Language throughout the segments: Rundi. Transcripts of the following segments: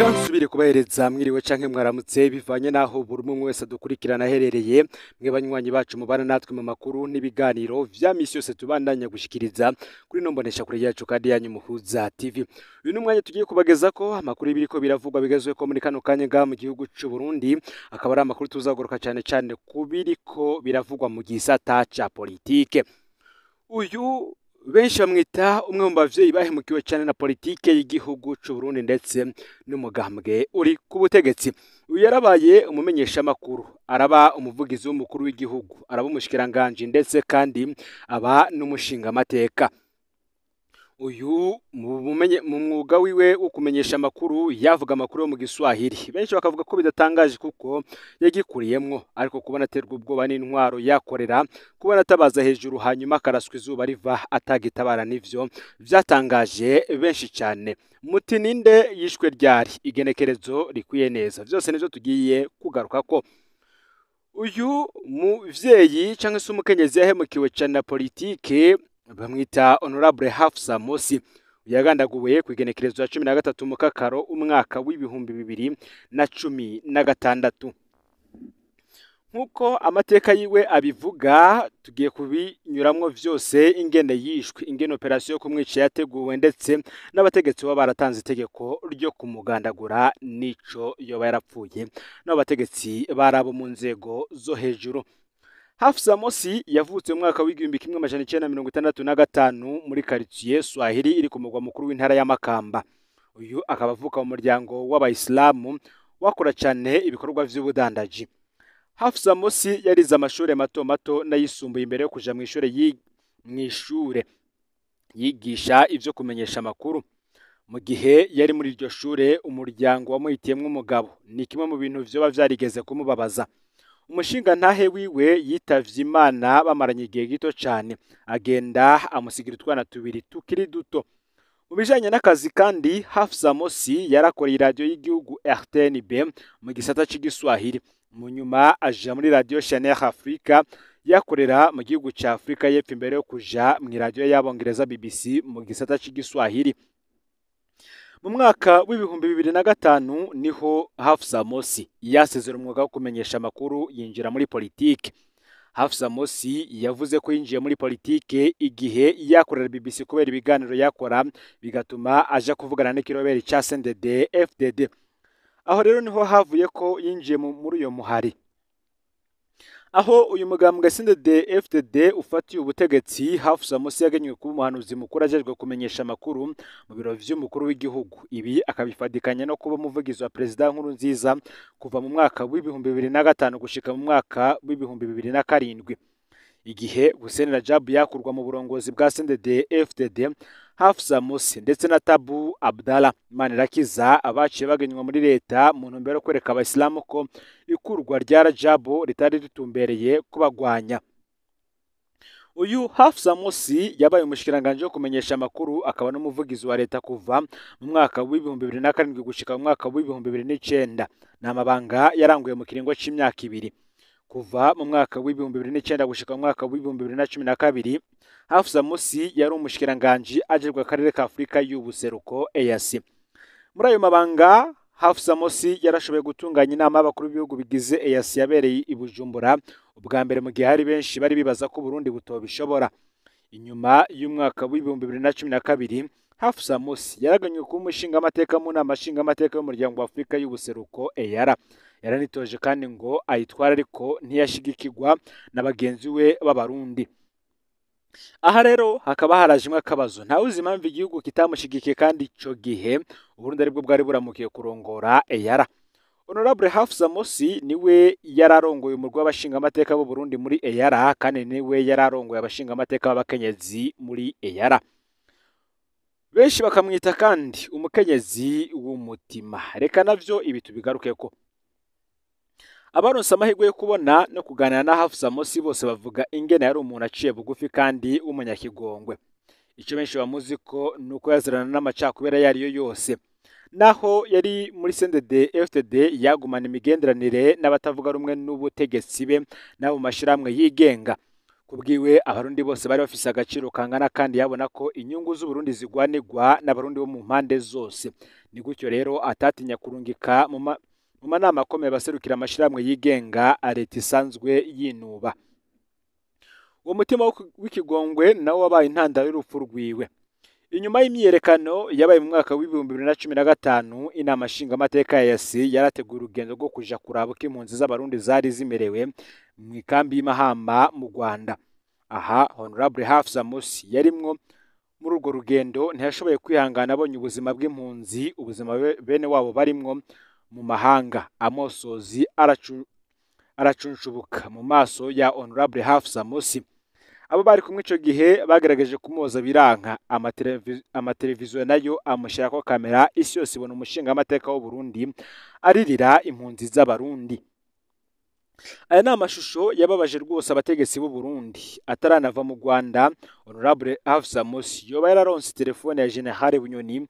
Reka nsubire kubahereza mwiriwe canke mwaramutse, bivanye naho buri umwe wese adukurikirana aherereye. Mwe banywanyi bacu mubana natwe mu makuru n'ibiganiro vya misi yose tubandanya gushikiriza kuri no mbonesha kure yacu kandi yanyu Muhuza TV. Uyu ni umwanya tugiye kubagezako amakuru y'ibiriko biravugwa bigezweko muri kano kanya ngaha mu gihugu c'u Burundi, akaba ari amakuru tuzagaruka cane cane ku biriko biravugwa mu gisata ca politike. Uyu benshi bamwita umwe mu bavyeyi bahemukiwe cane na politike y'igihugu c'u Burundi ndetse n'umugambwe uri ku butegetsi. Uyu yarabaye umumenyeshamakuru, araba umuvugizi w'umukuru w'igihugu, araba umushikiranganji ndetse kandi aba n'umushingamateka. Uyu mu mwuga wiwe wo kumenyesha amakuru yavuga amakuru yo mu Giswahili. Benshi bakavuga ko bidatangaje kuko yagikuriyemwo, ariko kubona aterwa ubwoba n'intwaro yakorera, kubona atabaza hejuru hanyuma akaraswa izuba riva atagitabara, nivyo vyatangaje benshi cyane. Muti ninde, yishwe ryari, igenekerezo rikwiye neza, vyose nivyo tugiye kugarukako. Uyu muvyeyi canke se umukenyezi yahemukiwe cane na politike bamwita Honorable Hafsa Mosi. Yagandaguwe ku igenekerezo ya 13 Mukakaro umwaka w'2016. Nk'uko amateka yiwe abivuga, tugiye kubinyuramwo vyose: ingene yishwe, ingene operasiyo yo kumwica yateguwe, ndetse n'abategetsi baba baratanze itegeko ryo kumugandagura n'ico yoba yarapfuye, n'abo bategetsi bari abo mu nzego zo hejuru. Hafsa Mosi yavutse mu mwaka w'1965 muri quartier Swahili iri ku mugwa mukuru w'intara ya Makamba. Uyu akaba avuka mu muryango w'Abayisilamu wakora cyane ibikorwa vy'ubudandaji. Hafsa Mosi yarize amashuri mato mato n'ayisumbuye imbere yo kuja mw'ishure yigisha ivyo kumenyesha amakuru. Mu gihe yari muri iryo shure, umuryango wamuhitiyemwo umugabo. Ni kimwe mu bintu vyoba vyarigeze kumubabaza. Umushinga ntahe wiwe yitavye Imana bamaranye igihe gito cane, agenda amusigira utwana tubiri tukiri duto. Mu bijanye n'akazi kandi, Hafsa Mosi yarakoreye iradiyo y'igihugu RTNB mu gisata c'igiswahili. Mu nyuma aja muri radiyo Channel Africa yakorera mu gihugu ca Afrika y'Epfo imbere yo kuja mw'iradiyo y'Abongereza BBC mu gisata c'igiswahili. Mu mwaka w'2005 niho Hafsa Mosi yasezera umwuga wo kumenyesha amakuru, yinjira muri politike. Hafsa Mosi yavuze ko yinjiye muri politike igihe yakorera BBC kubera ibiganiro yakora bigatuma aja kuvugana n'ikiroberi ca CNDD FDD. Aho rero niho havuye ko yinjiye muri uyo muhari. Aho uyu mugambwe CNDD FDD ufatiye ubutegetsi, Hafsa Mosi yagenywe kuba umuhanuzi mukuru ajejwe kumenyesha amakuru mu biro vy'umukuru w'igihugu. Ibi akabifadikanya no kuba umuvugizi wa Perezida Nkurunziza kuva mu mwaka w'2005 gushika mu mwaka w'2007. Igihe Hussein Rajab yakurwa mu burongozi bwa CNDD FDD, Hafsa Mosi ndetse na Tabu Abdallah Manirakiza abaciye bagenywa muri leta mu ntumbero yo kwereka Abayisilamu ko ikurwa rya Rajab ritari ritumbereye kubagwanya. Uyu Hafsa Mosi yabaye umushikiranganje wo kumenyesha amakuru akaba n'umuvugizi wa leta kuva mu mwaka w'2007 gushika mu mwaka w'2009. Ni amabanga yaranguye mu kiringo c'imyaka 2. Kuva mu mwaka w'2009 gushika mu mwaka w'2012, Hafsa Mosi yari umushikiranganje ajejwe akarere ka Afrika y'ubuseruko EAC. Muri ayo mabanga, Hafsa Mosi yarashoboye gutunganya inama y'abakuru b'ibihugu bigize EAC yabereye i Bujumbura ubwa mbere, mu gihe hari benshi bari bibaza ko Burundi butobishobora. Inyuma y'umwaka w'2012, Hafsa Mosi yaraganywe kuba umushingamateka mu nama nshingamateka y'umuryango wa Afrika y'ubuseruko EAR. Yaranitoje kandi ngo ayitware, ariko ntiyashigikirwa na bagenzi we b'Abarundi. Aha rero hakaba harajimwe akabazo: ntawuzi impamvu igihugu kitamushigikiye kandi ico gihe Uburundi aribwo bwari buramukiye kurongora EAR. Honorable Hafsa Mosi niwe yararongoye umurwi w'abashingamateka b'u Burundi muri EAR, kandi niwe yararongoye abashingamateka b'abakenyezi muri EAR. Benshi bakamwita kandi umukenyezi w'umutima. Reka navyo ibi tubigarukeko. Abaronse amahirwe yo kubona no kuganira na Hafsa Mosi bose bavuga ingene yari umuntu aciye bugufi kandi w'umunyakigongwe. Ico benshi bamuzi ko nuko yazirana n'amacakubiri ayo ariyo yose. Naho yari muri CNDD FDD, yagumana imigenderanire n'abatavuga rumwe n'ubutegetsi be n'abo mu mashirahamwe yigenga. Kubwiwe abarundi bose bari bafise agaciro kangana kandi yabona ko inyungu z'Uburundi zigwanirwa n'abarundi bo mu mpande zose. Ni gutyo rero atatinya kurungika mu manama akomeye abaserukira amashirahamwe yigenga leta isanzwe yinuba. Uwo mutima w'ikigongwe nawo wabaye intandaro y'urupfu rwiwe. Inyuma y'imyiyerekano yabaye mu mwaka w'2015, inama nshingamateka ya EAC yarateguye urugendo rwo kuja kuraba uko impunzi z'abarundi zari zimerewe mu ikambi y'Imahama mu Rwanda. Aha Honorable Hafsa Mosi yarimwo muri urwo rugendo, ntiyashoboye kwihangana abonye ubuzima bw'impunzi, ubuzima bene wabo barimwo mu mahanga. Amosozi aracunshubuka mu maso ya Honorable Hafsa Mosi. Abo bari kumwe ico gihe bagerageje kumwoza biranka, amateleviziyo nayo amushirako kamera, isi yose ibona umushingamateka w'u Burundi aririra impunzi z'abarundi. Aya ni amashusho yababaje rwose abategetsi b'u Burundi. Ataranava mu Rwanda, Honorable Hafsa Mosi yoba yararonse telefone ya General Bunyoni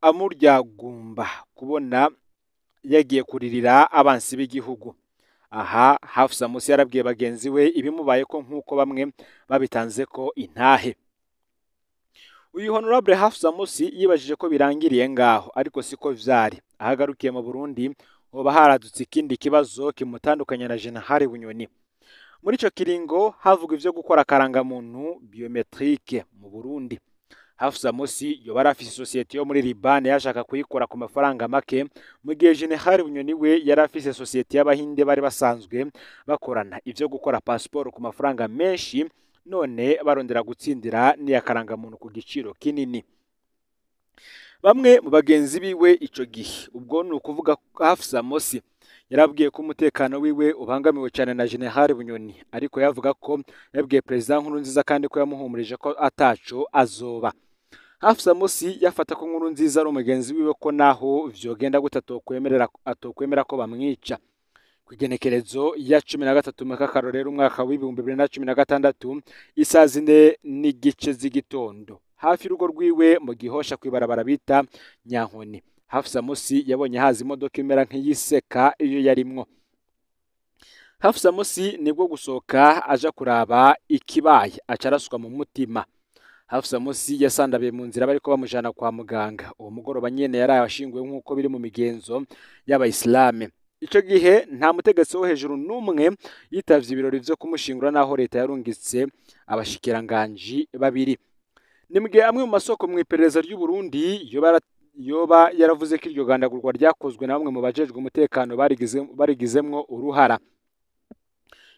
amuryagumba kubona yagiye kuririra abansi b'igihugu. Aha Hafsa Mosi yarabwiye bagenzi we ibimubayeko nk'uko bamwe babitanze ko intahe. Uyu Honorable Hafsa Mosi yibajije ko birangiriye ngaho, ariko siko vyari. Ahagarukiye mu Burundi hoba haradutse ikindi kibazo kimutandukanya na General Bunyoni. Muri ico kiringo havuga ivyo gukora akarangamuntu biometrique mu Burundi. Hafsa Mosi yoba yarafise isosiyete yo muri Liban yashaka kuyikora ku mafaranga make, mu gihe General Bunyoni we yari afise sosiyete y'abahinde bari basanzwe bakorana ivyo gukora pasiporo ku mafaranga menshi, none barondera gutsindira n'iyakarangamuntu ku giciro kinini. Bamwe mu bagenzi biwe ico gihe, ubwo ni ukuvuga Hafsa Mosi, yarabwiye ko umutekano wiwe ubangamiwe cyane na General Bunyoni, ariko yavuga ko yabwiye Perezida Nkurunziza kandi ko yamuhumurije ko ataco azoba. Hafsa Mosi yafata ko Nkurunziza ari umugenzi wiwe, ko naho vyogenda gute atokwemera ko bamwica. Kw'igenekerezo ya 13 Mukakaro rero umwaka w'2016 isaha 4:15 z'igitondo, hafi y'urugo rwiwe mu Gihosha kw'ibarabara bita Nyankoni, Hafsa Mosi yabonye haza imodoka imera nk'iyiseka iyo yarimwo. Hafsa Mosi nibwo gusohoka aja kuraba ikibaye, aca araswa mu mutima. Hafsa Mosi yasandabiye mu nzira bariko bamujana kwa muganga. Uwo mugoroba nyene yaraye ashinguwe nk'uko biri mu migenzo y'abayisilamu. Ico gihe nta mutegetsi wo hejuru n'umwe yitavye ibirori vyo kumushingura, naho leta yarungitse abashikiranganji babiri. Ni mugihe amwe mu masoko mu iperereza ry'u Burundi yoba yaravuze ko iryo gandagurwa ryakozwe na bamwe mu bajejwe umutekano barigizemwo uruhara.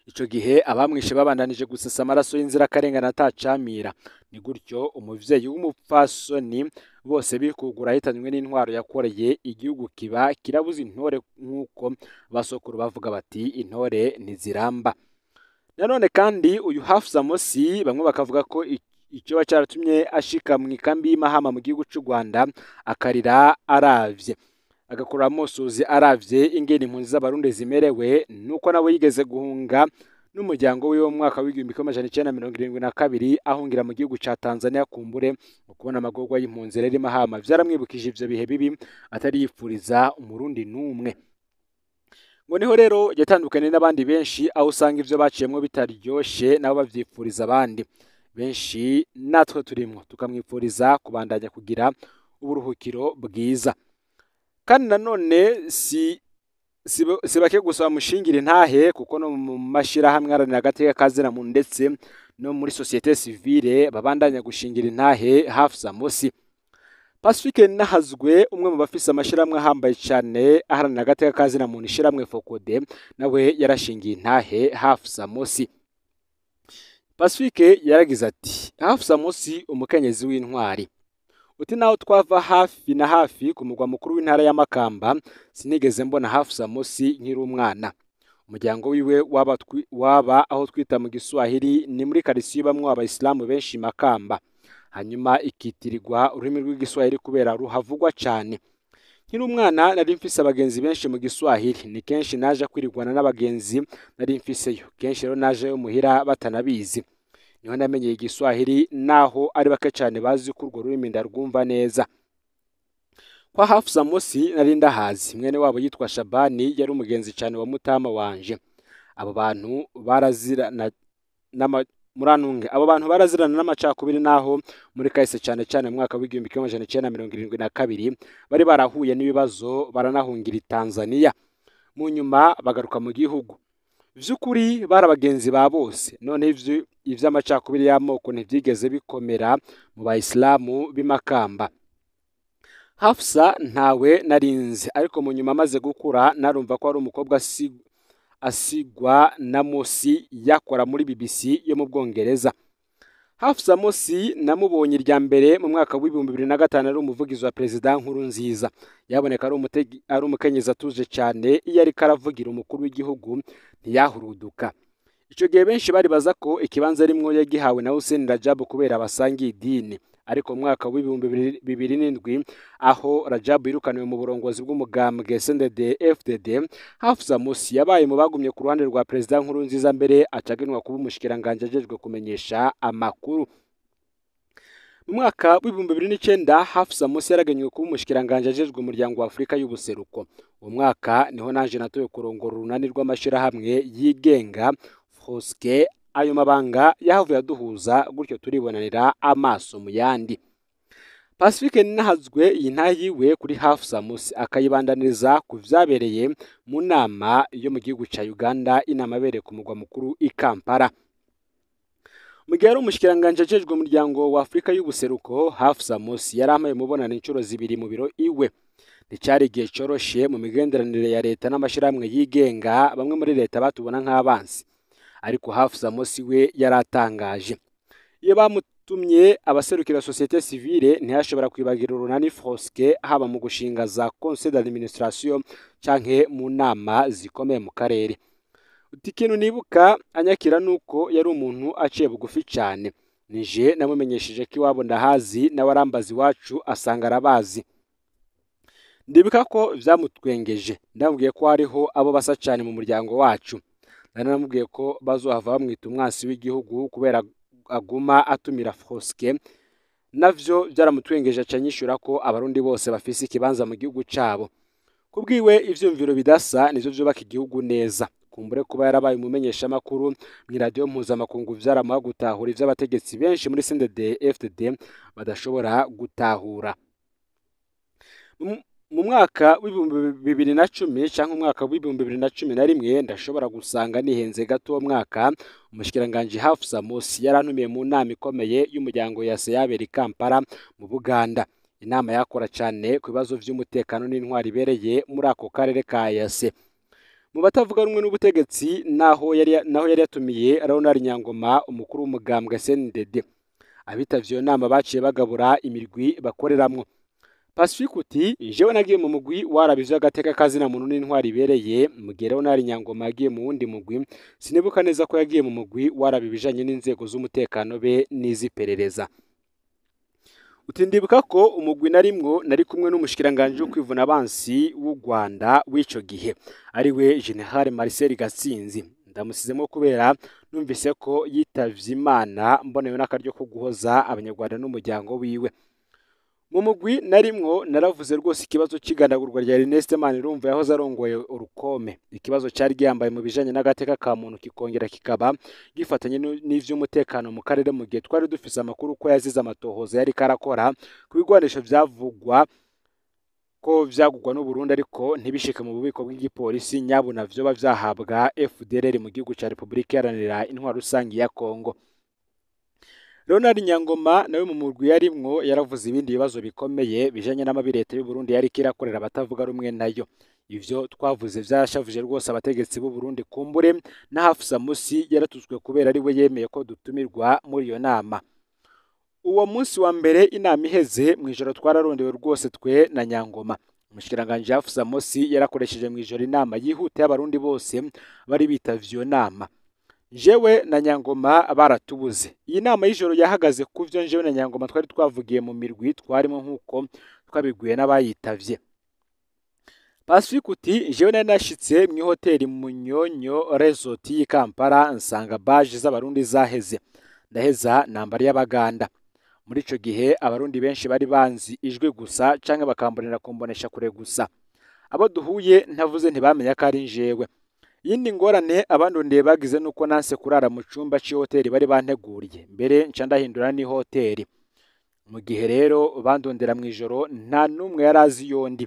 Ico gihe abamwishe babandanije gusesa amaraso y'inzirakarengane atacamira. Ni gutyo umuvyeyi w'umupfasoni bose bikugura ahitanywe n'intwaro yakoreye igihugu kiba kirabuze intore, nk'uko basokuru bavuga bati intore ntiziramba. Nanone kandi uyu Hafsa Mosi bamwe bakavuga ko icoba caratumye ashika mu ikambi y'Imahama mu gihugu c'u Rwanda akarira aravye, agakura amosozi aravye ingene impunzi z'abarundi zimerewe, nuko nawe yigeze guhunga n'umuryango wiwe mu mwaka w'1972 ahungira mu gihugu ca Tanzania. Kumbure mu kubona amagorwa y'impunzi rero Imahama vyaramwibukije ivyo bihe bibi atari yipfuriza umurundi n'umwe. Ngo niho rero yatandukanye n'abandi benshi, aho usanga ivyo baciyemwo bitaryoshe nabo bavyipfuriza abandi benshi, natwe turimwo tukamwipfuriza kubandanya kugira uburuhukiro bwiza. Kandi nanone si bake gusa bamushingira intahe, kuko no mu mashirahamwe aharanira agateka ka zina muntu ndetse no muri societe civile babandanya gushingira intahe Hafsa Mosi. Pacifique Nahazwe, umwe mu bafise amashirahamwe ahambaye cane aharanira agateka ka zina muntu, ishirahamwe Fokode, nawe yarashingiye intahe Hafsa Mosi. Pacifique yaragize ati: Hafsa Mosi umukenyezi w'intwari. Uti naho twava hafi na hafi ku mugwa mukuru w'intara ya Makamba, sinigeze mbona Hafsa Mosi nkiri umwana. Umuryango wiwe waba aho twita mu Giswahili ni muri karisiyo bamwe abayisilamu benshi Makamba, hanyuma ikitirirwa ururimi rw'igiswahili kubera ruhavugwa cane. Nkiri umwana nari mfise abagenzi benshi mu Giswahili, ni kenshi naje kwirigwana n'abagenzi nari mfiseyo, kenshi rero najeyo muhira batanabizi. Niho namenyeye Igiswahili, naho ari bake cane bazi ko urwo rurimi ndarwumva neza. Kwa Hafsa Mosi nari ndahazi, mwene wabo yitwa Shabani yari umugenzi cane wa mutama wanje. Abo bantu murantunge abo bantu barazirana n'amacakubiri, naho muri kahise cyane cyane mu mwaka w'1972 bari barahuye n'ibibazo baranahungira i Tanzania, mu nyuma bagaruka mu gihugu. Vy'ukuri bari abagenzi ba bose. None ivy'amacakubiri y'amoko ntivyigeze bikomera mu bayisilamu b'imakamba. Hafsa ntawe narinzi, ariko mu nyuma amaze gukura narumva ko ari umukobwa asigwa na Mosi yakora muri BBC yo mu Bwongereza. Hafsa Mosi namubonye irya mbere mu mwaka w'2005 ari umuvugizi wa Perezida Nkurunziza. Yaboneka ari umukenyezi atuje cyane, iyo ariko aravugira umukuru w'igihugu ntiyahuruduka. Icyo gihe benshi baribaza ko ikibanza arimwo yagihawe na Hussein Rajab kubera basangiye idini. Ariko mu mwaka w'2007 aho Rajab yirukaniwe mu burongozi bw'umugambwe CNDD FDD, Hafsa Mosi yabaye mu bagumye ku ruhande rwa Perezida Nkurunziza, mbere acagenwa kuba umushikiranganje ajejwe kumenyesha amakuru. Mu mwaka w'2009 Hafsa Mosi yaragenywe kuba umushikiranganje ajejwe umuryango wa Afurika y'ubuseruko. Uwo mwaka niho nanje natoye kurongora urunani rw'amashirahamwe yigenga Froske. Ayo mabanga yahavuye aduhuza gutyo turibonanira amaso mu yandi. Pacifique Ninahazwe iyi ntahe yiwe kuri Hafsa Mosi akayibandaniriza ku vyabereye mu nama yo mu gihugu ca Uganda, inama yabereye ku mugwa mukuru i Kampala. Mu gihe yari umushikiranganje ajejwe umuryango wa Afurika y'ubuseruko, Hafsa Mosi yarampaye umubonano inshuro zibiri mu biro iwe. Nticyari igihe coroshe mu migenderanire ya leta n'amashirahamwe yigenga, bamwe muri leta batubona nk'abansi. Ariko Hafsa Mosi we yaratangaje. Iyo bamutumye abaserukira société civile ntiyashobora kwibagira urunani Froske, haba mu gushinga za conseil d'administration canke mu nama zikomeye mu karere. Uti ikintu nibuka anyakira nuko yari umuntu aciye bugufi cyane. Nije namumenyesheje ko iwabo ndahazi, nawe arambaza iwacu asanga arabazi. Ndibuka ko vyamutwengeje. Ndamubwiye ko hariho abo basa cyane mu muryango wacu. Naramubwiye ko bazohava bamwita umwansi w'igihugu kubera aguma atumira Froske. Navyo byaramutwengeje aca anyishura ko abarundi bose bafise ikibanza mu gihugu cabo. Kubwiwe ivyumviro bidasa nivyo vyubaka igihugu neza. Kumbure kuba yarabaye umumenyeshamakuru mw'iradiyo mpuzamakungu vyaramuha gutahura ivy'abategetsi benshi muri CNDD FDD badashobora gutahura. Mu mwaka w'2010 canke umwaka w'2011 ndashobora gusanga nihenze gato, uwo mwaka umushikiranganje Hafsa Mosi yarantumiye mu nama ikomeye y'umuryango ya yabera i Kampala mu Buganda. Inama yakora cyane ku bibazo vy'umutekano n'intwari ibereye muri ako karere ka EAC. Mu batavuga rumwe n'ubutegetsi naho yari yatumiye Leonard Nyangoma, umukuru w'umugambwe CNDD. Abitavye iyo nama baciye bagabura imirwi bakoreramwo. Pacifique uti jewe nagiye mu mugwi waraba ivy'agateka kazina muntu n'intwari ibereye, mu gihe Leonard Nyangoma yagiye mu wundi mugwi. Sinibuka neza ko yagiye mu mugwi waraba ibijanye n'inzego z'umutekano be n'iz'iperereza. Uti ndibuka ko umugwi narimwo nari kumwe n'umushikiranganje wo kwivuna abansi w'u Rwanda w'ico gihe, ariwe General Marcel Gatsinzi. Ndamusizemo kubera numvise ko yitavye Imana, mbonewe n'akaryo ko guhoza abanyarwanda n'umuryango wiwe. Mu mugwi narimwo naravuze rwose ikibazo c'igandagurwa rya Ernest Manirumva yahoze arongoye urukome. Ikibazo cari gihambaye mu bijanye n'agateka ka muntu, kikongera kikaba gifatanye n'ivy'umutekano mu karere, mu gihe twari dufise amakuru ko yazize amatohoza yariko arakora ku bigwanisho vyavugwa ko vyagurwa n'Uburundi ariko ntibishike mu bubiko bw'igipolisi, nyabuna vyoba vyahabwa FDLR mu gihugu ca Republika Iharanira Intwaro Rusangi ya Kongo. Leonard Nyangoma nawe mu murwi yarimwo yaravuze ibindi bibazo bikomeye bijanye n'amabi leta y'u Burundi yariko irakorera abatavuga rumwe nayo. Ivyo twavuze vyarashavuje rwose abategetsi b'u Burundi, kumbure na Hafsa Musi yaratutswe kubera ari we yemeye ko dutumirwa muri iyo nama. Uwo munsi wa mbere inama iheze mw'ijoro twararondewe rwose twe na Nyangoma. Umushikiranganji Hafsa Mosi yarakoresheje mw'ijoro inama yihuta y'abarundi bose bari bitavye iyo nama. Jewe na Nyangoma baratubuze. Iyi nama y'ijoro yahagaze ku vyo jewe na Nyangoma twari twavugiye mu mirwi twarimo nk'uko twabiguye n'abayitavye. Pacifique uti jewe nari nashitse mw'ihoteli Munyonyo Resort y'i Kampala nsanga baje z'abarundi zaheze. Ndaheza nambara y'abaganda. Muri ico gihe abarundi benshi bari banzi ijwi gusa canke bakambonera kumbonesha kure gusa. Abo duhuye ntavuze ntibamenya ko ari jewe. Iyindi ngorane abandondeye bagize nuko nanse kurara mu cumba c'ihoteli bari banteguriye, mbere nca ndahindura n'ihoteli. Mu gihe rero bandondera mw'ijoro nta n'umwe yari azi iyo ndi.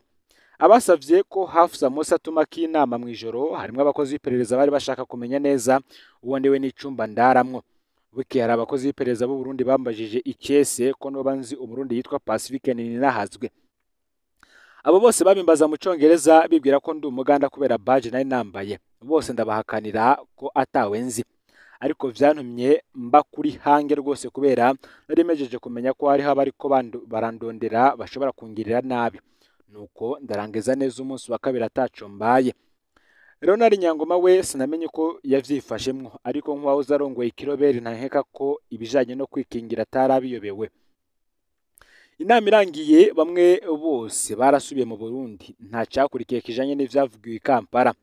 Abasavye ko Hafsa Musa atumako inama mw'ijoro harimwo abakozi b'iperereza bari bashaka kumenya neza uwo ndiwe n'icumba ndaramwo. Bukeye hari abakozi b'iperereza b'u Burundi bambajije icese ko noba nzi umurundi yitwa Pacifique Nininahazwe. Abo bose babimbaza mu congereza bibwira ko ndi umuganda kubera badge nari nambaye. Bose ndabahakanira ko atawe nzi. Ariko vyantumye mba kuri hange rwose kubera nari mejeje kumenya ko hariho abariko barandondera bashobora kungirira nabi. Nuko ndarangiza neza umunsi wa kabiri ataco mbaye. Ronald Nyangoma we sinamenye uko yavyifashemwo, ariko nk'uwahoze arongoye ikiroberi ntankeka ko ibijanye no kwikingira atarabiyobewe. Inama irangiye bamwe bose barasubiye mu Burundi, nta cakurikiye kijanye n'ivyavugiwe i Kampala.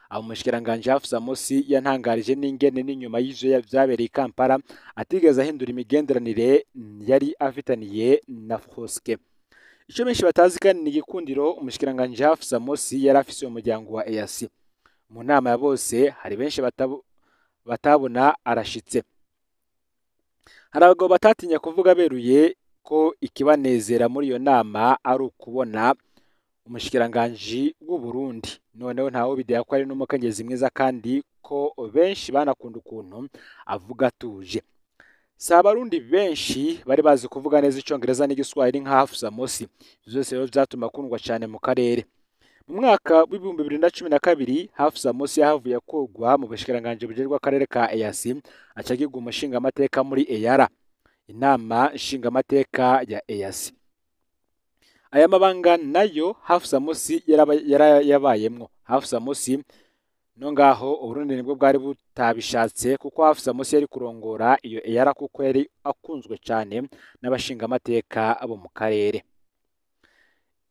Aho umushikiranganji Hafsa Mosi yantangarije n'ingene n'inyuma y'ivyo vyabereye i Kampala atigeze ahindura imigenderanire yari afitaniye na Foske. Ico benshi batazi kandi ni igikundiro umushikiranganji Hafsa Mosi yari afise mu muryango wa EAC. Mu nama ya bose hari benshi batabona arashitse. Hari abagabo batatinya kuvuga beruye ko ikibanezera muri iyo nama ari ukubona umushikiranganji w'u Burundi. Noneho ntawe bideha ko ari n'umukenyezi mwiza kandi ko benshi banakunda ukuntu avuga atuje. Si abarundi benshi bari bazi kuvuga neza icongereza n'igiswahili nka Hafsa Mosi. Vyose rero vyatuma akundwa cane mu karere. Mu mwaka w'2012 Hafsa Mosi yahavuye akurwa mu bushikiranganji bujejwe akarere ka EAC aca agirwa umushingamateka muri EAR, inama nshingamateka ya EAC. Aya mabanga nayo Hafsa Mosi yarayabayemwo. Hafsa Mosi no ngaho Uburundi nibwo bwari butabishatse kuko Hafsa Mosi yari kurongora iyo EAR kuko yari akunzwe cane n'abashingamateka bo mu karere.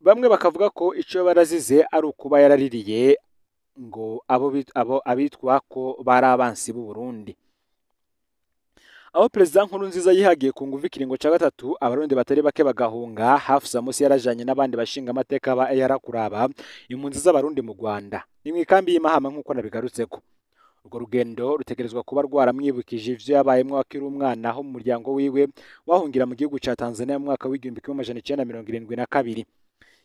Bamwe bakavuga ko ico barazize ari ukuba yaraririye ngo abo abitwa ko bari abansi b'u Burundi. Aho Perezida Nkurunziza yihagiye ku nguvu ikiringo ca gatatu abarundi batari bake bagahunga, Hafsa Mosi yarajanye n'abandi bashingamateka ba EAR kuraba impunzi z'abarundi mu Rwanda. Ni mw'ikambi y'Imahama nk'uko nabigarutseko. Urwo rugendo rutegerezwa kuba rwaramwibukije ivyo yabayemwo akiri umwana aho mu muryango wiwe wahungira mu gihugu ca Tanzania mu mwaka w'1972.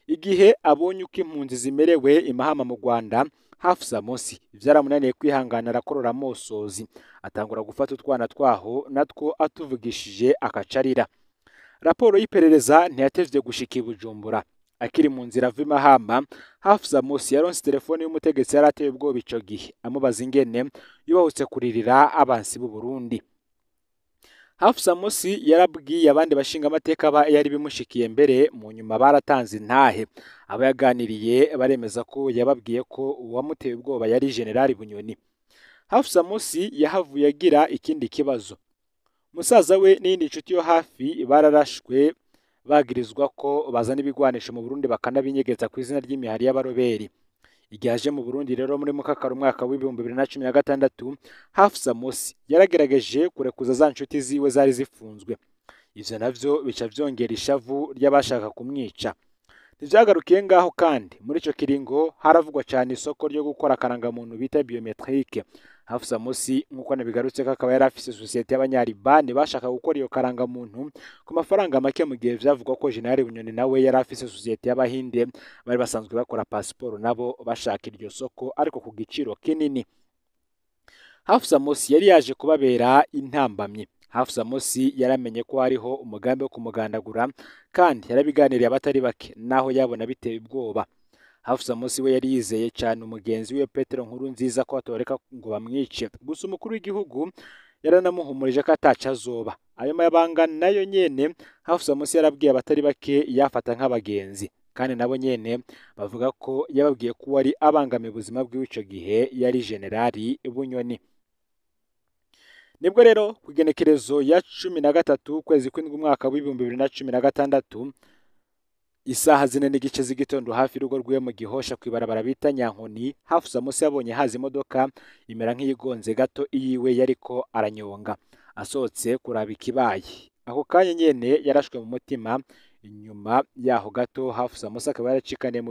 Igihe abonye uko impunzi zimerewe Imahama mu Rwanda, Hafsa Mosi vyaramunaniye kwihangana arakorora amosozi, atangura gufata utwana twaho natwo atuvugishije akacarira. Raporo y'iperereza ntiyatevye gushika i Bujumbura. Akiri mu nzira ava Imahama, Hafsa Mosi yaronse telefone y'umutegetsi yari ateye ubwoba ico gihe, amubaza ingene yubahutse kuririra abansi b'u Burundi. Hafsa Mosi yarabwiye abandi bashingamateka ba yari bimushikiye mbere mu nyuma baratanze intahe. Abo yaganiriye baremeza ko yababwiye ko uwamuteye ubwoba yari General Bunyoni. Hafsa Mosi yahavuye agira ikindi kibazo. Musaza we n'iyindi nshuti yo hafi bararashwe bagirizwa ko bazana ibigwanisho mu Burundi bakanabinyegeza ku izina ry'imihari y'abaroberi. Igihe aje mu Burundi rero muri Mukakaro umwaka w'2016, Hafsa Mosi yaragerageje kurekuza za nshuti ziwe zari zifunzwe. Ivyo navyo bica vyongera ishavu ry'abashaka kumwica. Ntivyagarukiye ngaho kandi muri ico kiringo haravugwa cane isoko ryo gukora akarangamuntu bita biometrique. Hafsa Mosi nk'uko nabigarutse ko akaba yari afise sosiyete y'abanyaribani bashaka gukora iyo karangamuntu ku mafaranga make, mu gihe vyavugwa ko General Bunyoni nawe yari afise sosiyete y'abahinde bari basanzwe bakora pasiporo nabo bashaka iryo soko ariko ku giciro kinini. Hafsa Mosi yari yaje kubabera intambamyi. Hafsa Mosi yaramenye ko hariho umugambi wo kumugandagura kandi yarabiganiriye abatari bake naho yabona biteye ubwoba. Hafsa Mosi we yari yizeye cyane umugenzi we Petero Nkurunziza ko atoreka ngo bamwice. Gusa umukuru w'igihugu yaranamuhumurije ko ataco azoba. Ayo mabanga nayo nyene Hafsa Mosi yarabwiye abatari bake yafata nk'abagenzi, kandi nabo nyene bavuga ko yababwiye ko wari abangamiye ubuzima bwiwe ico gihe yari Generali Bunyoni. Nibwo rero ku igenekerezo ya 13 ukwezi kw'indwi umwaka w'2016 isaha 4:15 z'igitondo hafi y'urugo rwiwe mu Gihosha kw'ibarabara bita Nyankoni, Hafsa Mosi yabonye haza imodoka imera nk'iyigonze gato iyiwe yariko aranyonga. Asohotse kuraba ikibaye. Ako kanya nyene yarashwe mu mutima. Inyuma yaho gato Hafsa Mosi akaba yaracikaniye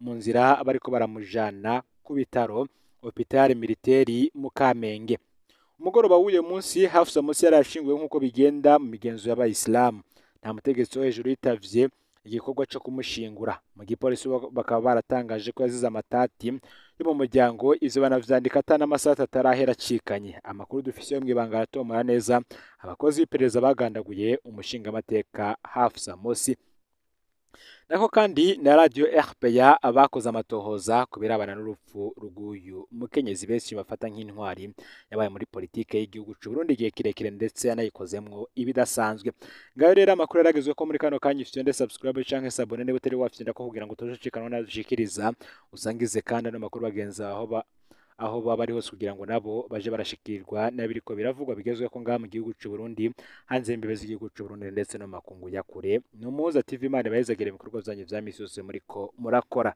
mu nzira bariko baramujana ku bitaro, Hôpital Militaire mu Kamenge. Umugoroba w'uyo munsi Hafsa Mosi yarashinguwe nk'uko bigenda mu migenzo y'abayisilamu. Nta mutegetsi wo hejuru yitavye igikorwa co kumushingura. Mu gipolisi bakaba baratangaje ko yazize amatati yo mu muryango, ivyo banavyandika ata n'amasaha atatu arahera acikanye. Amakuru dufise yo mw'ibanga aratomora neza abakozi b'iperereza bagandaguye umushingamateka Hafsa Mosi. Nako kandi na radio RPA abakoze amatohoza ku birabana n'urupfu rw'uyu mukenyezi benshi bafata nk'intwari yabaye muri politike y'igihugu c'u Burundi igihe kirekire, ndetse yanayikozemwo ibidasanzwe. Ngayo rero amakuru yaragezwe ko muri kano kanya. Ufite subscribe canke s'abonner niba utari wafyonda ko kugira ngo utoje nadushikiriza, usangize kandi ano makuru bagenzi aho baba bari hose kugira ngo nabo baje barashikirwa n'abiriko biravugwa bigezweho ngaha mu gihugu c'u Burundi, hanze y'imbibe z'igihugu c'u Burundi, ndetse no mu makungu ya kure. Ni Umuhuza TV. Imana ibahezagire ibikorwa vyanyu vya misi yose muriko murakora.